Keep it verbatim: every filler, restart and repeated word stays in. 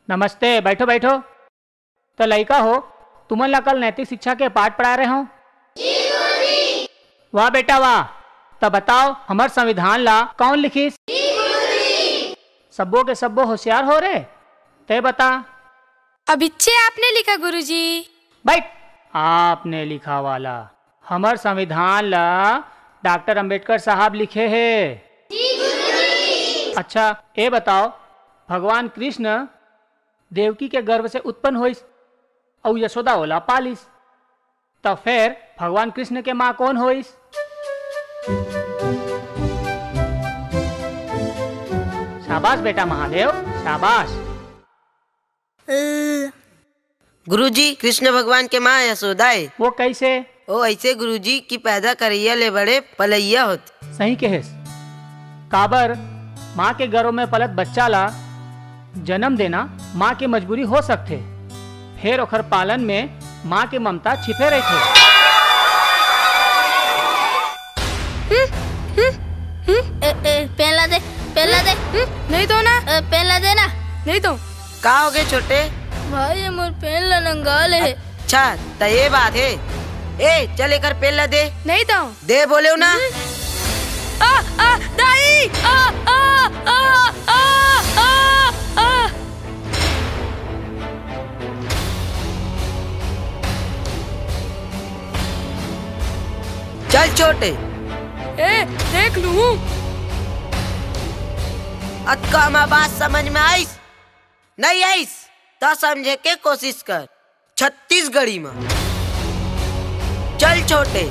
नमस्ते, बैठो, बैठो। त लइका हो, तुमन ला कल नैतिक शिक्षा के पाठ पढ़ाए रहे हो। वाह बेटा वाह। त बताओ, हमर संविधान ला कौन लिखिस? सब्बो के सब्बो होशियार हो रे। तै बता। अभिच्चे आपने लिखा गुरुजी। बैठ। आपने लिखा वाला, हमर संविधान ला डॉक्टर अंबेडकर साहब लिखे हे। अच्छा, ए बताओ, भगवान कृष्ण देवकी के गर्भ से उत्पन्न होइस अउ यशोदा ओला पालिस, त फेर भगवान कृष्ण के माँ कौन होइस? शाबाश बेटा महादेव, शाबाश। गुरुजी, कृष्ण भगवान के माँ यशोदा ए। वो कैसे? वो ऐसे गुरुजी कि पैदा करइया ले बड़े पलइया होथे। सही कहेस। काबर, माँ के गर्भ में पलत बच्चा ला जन्म देना माँ के मजबूरी हो सकथे, फेर ओखर पालन में माँ के ममता छिपे रहिथे। ए, ए, पेन ला दे, पेन ला दे। नहीं दो ना। ए, पेन ला दे ना। नहीं दो। का हो गए छोटे? भाई, ये मोर पेन ला नंगा ले हे। अच्छा, त ये बात हे। ए, चल एकर पेन ला दे। नहीं दो। दे बोले हो ना। आ, आ, दाई, आ, आ, आ। चल छोटे। ए, देख लूं। अतका मा बात समझ में आइस? नहीं आइस, त समझे के कोशिश कर। छत्तीसगढ़ी मा। चल छोटे,